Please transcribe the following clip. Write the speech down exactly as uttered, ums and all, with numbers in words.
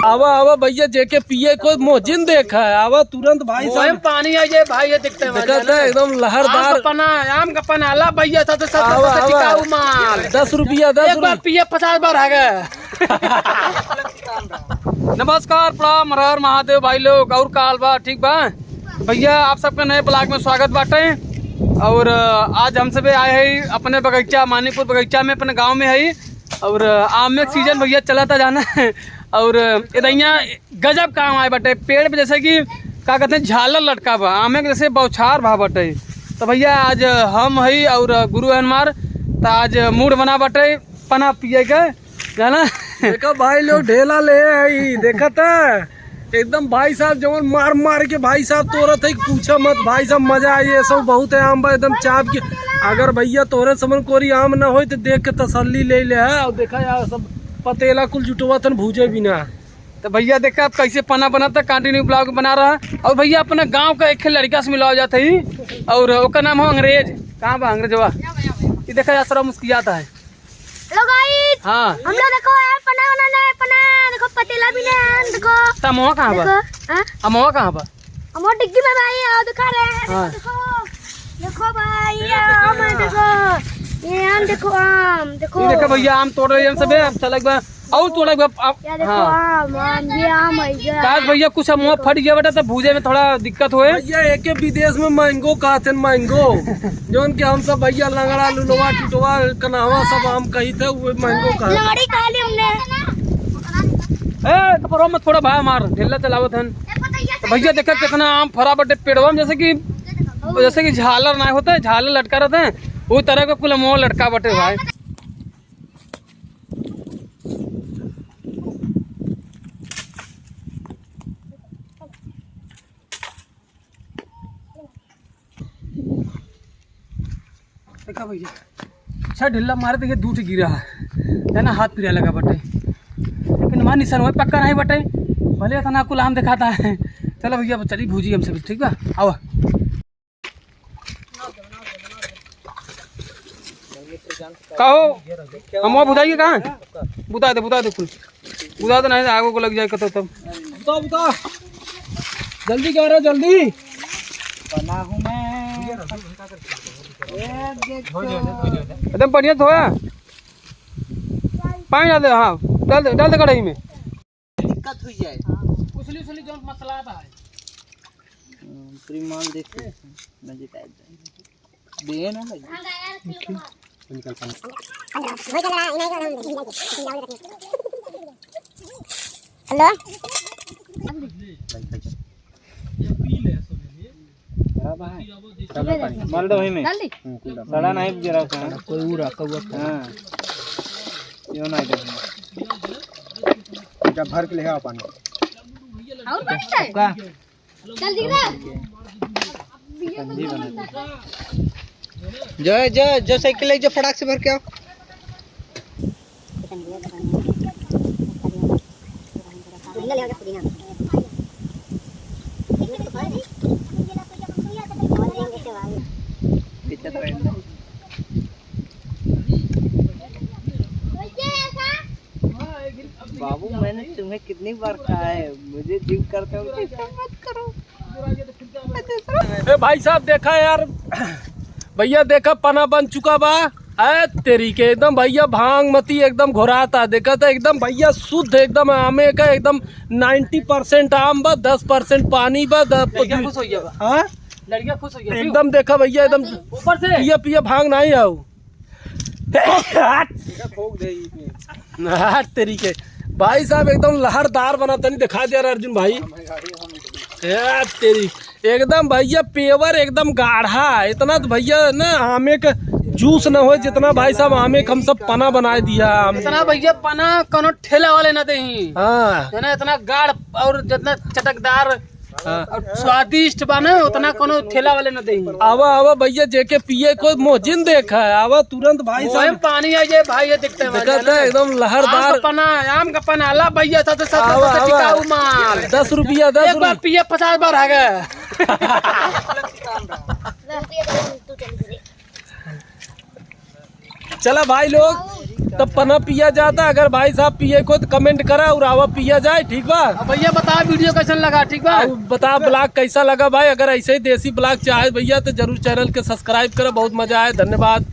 आवा, आवा भैया, जेके पिए कोई मोहजिन देखा है, आवा तुरंत भाई साहब। पानी आ जाए भाई, ये देखते हैं देखा था, एकदम लहरदार। आम का पना, आम का पना, ला भैया, सबसे, सबसे, आवा, सबसे आवा। टिकाऊ माल। दस रुपया, दस एक बार रुपया। पिए, पचास बार आ गए। नमस्कार, प्रणाम, हर हर महादेव भाई लोग। और का हाल बा, ठीक बा? भैया, आप सबके नए vlog में स्वागत बाटे। और, अ, आज हम सबे आए हैं अपने बगीचा, मानीपुर बगीचा में, अपने गांव में है। और, अ, आम के सीजन भैया चला था जाना है। और, अ, इधर गजब काम आए बाटे, पेड़ पे जैसे कि का कहते हैं, झालर लटका बा, आमे के जैसे बौछार भा बाटे। तो भैया, आज हम हई और गुरु है हमार, तो आज मूड बना बाटे पना पिए के, जाना। देखा भाई लोग ढेला ले आई, देखा था एकदम भाई साहब जवन मार मार के भाई साहब तोड़त है, पूछा मत भाई साहब, मजा आई। ये सब बहुत है आम बा एकदम चाप के। अगर भैया तोरे समन कोरी आम ना होई तो देख के तसल्ली ले ले है। और देखा यार, सब पतेला कुल जुटवा तन भूजे बिना। तो भैया देखा, आप कैसे पना बनता, continue vlog बना रहा। और भैया, अपने गांव का एक लड़का से मिलावा जात है, और ओकर नाम हो अंग्रेज। कहाँ बा अंग्रेजवा? ये देखा यार, सारा मुस्कियाता है। Hello guys। हाँ। हम लोग देखो यार, पना बनाना है, पना। देखो पतीला भी नहीं है, देखो। तो अमवा कहाँ बा? देखो, हाँ? अमवा कहाँ बा? अमवा डिग्गी में भाई, आओ दिखा रहे हैं। हाँ। देखो, देखो भाई, ये आम है, देखो। ये आम देखो, आम देखो। ये देखो भैया, आम तोड़ रहे हैं हम सबे, अब चला एक बार और तोड़ा एक बार, अब, या देखो, हाँ। आम, आम, ये आम है, ये आम। काश भैया, कुछ अमवा फट गया बेटा, तो भूजे में थोड़ा दिक्कत होए। भैया, एके विदेश में mango कहत हैं, mango। जौन के हम सब भैया लंगड़ा, लुलवा, टुटवा, कन्हवा सब आम कही थे, वो mango कहत हैं। लंगड़ी कहा ली हमने। ए, तो पर हम थोड़ा भाई मार, ढेला चलावत हन। तो भैया देखा कितना आम फरा बटे पेड़वा में, जैसे कि, जैसे कि झालर ना होता है, झालर लटका रहता है, वो तरह का कुल अमवा लटका बटे भाई। देखा भैया, अच्छा ढिल्ला मारे तो ये दू ठे गिरा है, जाना हाथ पिराए लगा बटे, लेकिन मार निशान हुआ पक्का नहीं बटे, भले इतना कुल आम दिखाता है। चलो भैया, अब चली भूजी हम सब, ठीक बा, आवा। का हो? अमवा बुताई के कहाँ है? बुता दे, बुता दे कुल। बुता दे, नहीं आगो को लग जाए कतो तब। बुता, बुता। जल्दी कह रहा, जल्दी। बना हूँ मैं। एकदम बढ़िया धोया। पानी डाल दे, हाँ, डाल दे, डाल दे कढ़ाई में। दिक्कत हुई जाए। उछली उछली जौन मसला आता है। हम्म, पूरी माल देख के नजर आ जाए। दे ना लगे। निकल पानी। Hello। खराब है। खराब है पानी। माल दो वही में। डाल दी। हम्म, कुल डाल। सड़ा नहीं गिरा था। कोई उड़ा, कौआ था। हाँ। यो नहीं दे। जब भर के ले आओ पानी। और पानी चाहिए? का? चल दिख रहा। जो है, जो, जो साइकिल है, जो फटाक से भर के आओ। बाबू, मैंने तुम्हें कितनी बार कहा है, मुझे जिम करते हो, ऐसा मत करो। ए भाई साहब, देखा यार, भैया देखा, पना बन चुका बा। ए तेरी के, एकदम भैया भांग मती एकदम घोराता। देखा था एकदम भैया शुद्ध, एकदम आमे का एकदम ninety percent आम बा, दस percent पानी बा। द-, लड़कियां खुश हो गया बा। हाँ? लड़कियां खुश हो गया। एकदम देखा भैया, एकदम ऊपर से। पिया पिया भांग नहीं आओ। देखा, ठोक दे इसमें। हाँ, तेरी के। भाई साहब एकदम लहरदार बना, तनी दिखा दिया रे अर्जुन भाई। ए, तेरी, एकदम भैया पेवर एकदम गाढ़ा, इतना तो भैया ना आमे का जूस न हो जितना भाई साहब आमे का हम सब पना बनाए दिया। इतना भैया पना कोनो ठेला वाले ना देही। हाँ। है ना, इतना गाढ़ और जितना चटकदार हाँ। और स्वादिष्ट बा ना, उतना कोनो ठेला वाले न देही। आवा, आवा भैया, जेके पिए कोई मोहजिन देखा है, आवा तुरंत भाई साहब। पानी आ जाए भाई, ये देखते हैं देखा था, एकदम लहरदार। आम का पना, आम का पना, ला भैया, सबसे, सबसे, आवा, सबसे आवा। टिकाऊ माल। दस रुपया, दस एक बार रुपया। पिए, पचास बार आ गए। चला भाई लोग, तब पना पिया जाता। अगर भाई साहब पिए को तो comment करा और आवा पिया जाए, ठीक बा? अब भैया बता video कैसन लगा, ठीक बा? और बता vlog कैसा लगा भाई। अगर ऐसे ही देसी vlog चाहे भैया तो जरूर channel के subscribe करा। बहुत मजा आए, धन्यवाद।